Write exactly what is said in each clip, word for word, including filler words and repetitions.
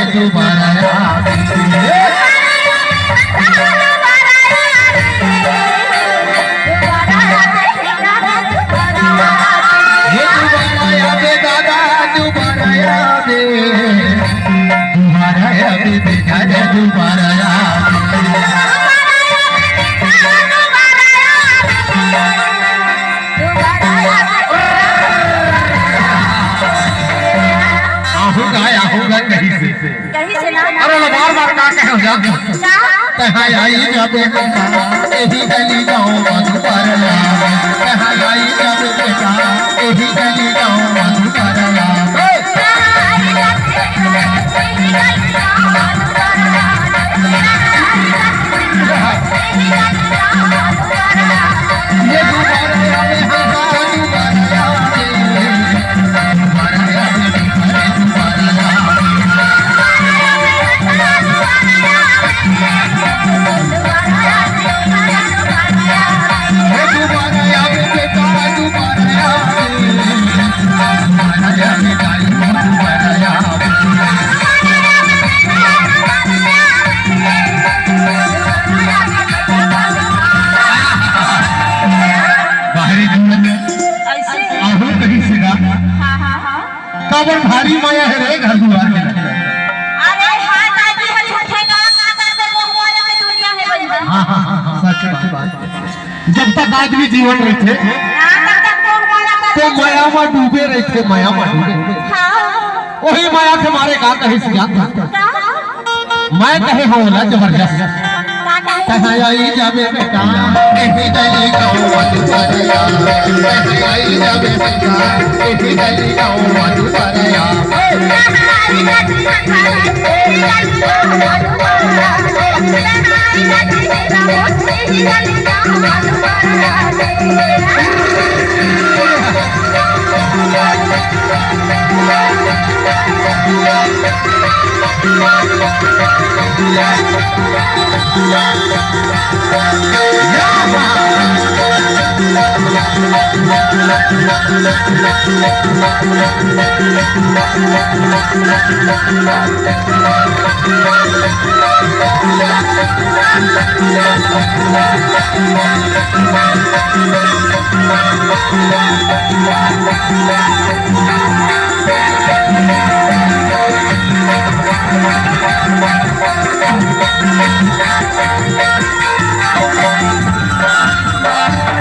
दोबारा आवे। ये दोबारा आवे दादा, दोबारा आवे। दोबारा आवे बेटा रे, दोबारा आवे। आहूँगा, आहूँगा कहीं से। कहीं से ना। अरे लो, बार बार का कहे हो जा? का? तहाँ आई जाबे बेटा, एही गली गाँव मधुकरला। तहाँ आई जाबे बेटा, एही गली गाँव मधुकरला। बाहरी जीवन में ऐसे? आहू कहीं से गा। हाँ, हाँ, हाँ। काबर भारी माया हे रे घर दुआर के लगे। अरे हाँ, दादी, हम झूठे गाँव ना कर दे, वो वाले के दुनिया में बन गए। हाँ, हाँ, हाँ, हाँ, सच बात, बात। जब तक आदमी जीवन रहिथे, हाँ, तब तक वो वाला तो माया में डूबे रहिथे, माया में डूबे। हाँ। वही माया के मारे का कहे सिया। का? मैं कहे हँव ला जबरदस्त। का कहे? कहाँ आई जाबे बेटा, एही गली गाँव मधुकरला। कहाँ आई जाबे बेटा, एही गली गाँव मधुकरला।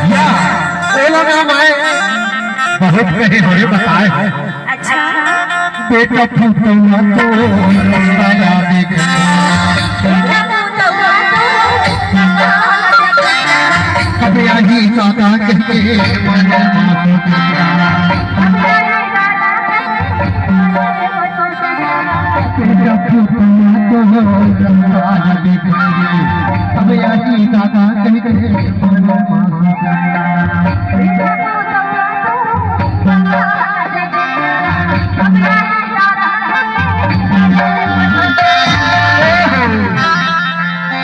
या, ओला ना माय, बहुत कहे होए बताए। अच्छा। बेटा फूटना तो रास्ता याद कर। बेटा फूटना तो रास्ता याद कर। कभी आही काका कहके मनो मातो बेटा।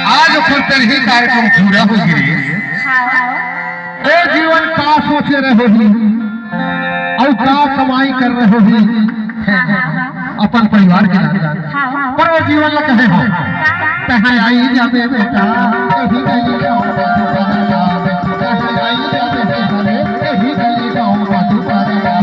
आज ओकर तरही कार्यक्रम पूरा हो गे। हाँ। ओ जीवन का सोचे रहे होही, अउ का कमाई कर रहे होही, अपन परिवार के नाते। पर ओ जीवन ला कहे हो, तहाँ आई जाबे बेटा, एही गली गाँव मधुकरला। तहाँ आई जाबे बेटा रे, एही गली गाँव मधुकरला।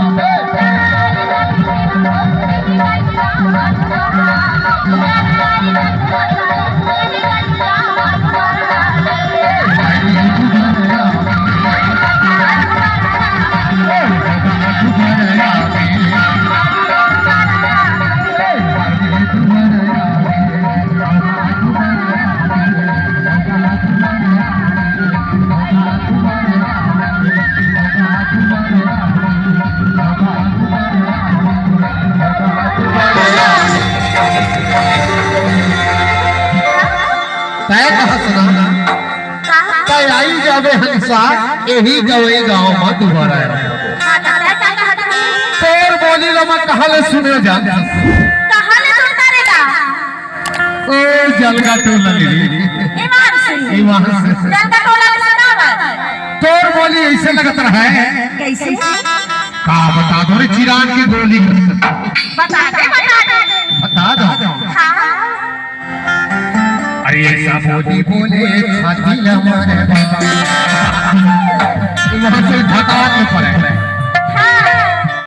तय कहा सुना, तय आई जाबे हंसा, एही गवई गाँव म दुबारा आए। तोर बोली ल मैं कहाँ ले सुने जान? कहाँ ले सुनता रे गा? ओ जलगा टोला ले रे। ईमान से। ईमान से। जलगा टोला में सुनावा। तोर बोली ऐसे लगत रहे। कैसे? का बता दो रे चिराग की बोली। बता दे, बता दे। बता दो। हाँ। अरे ऐसा बोली बोले छाती ला मारे बाबा।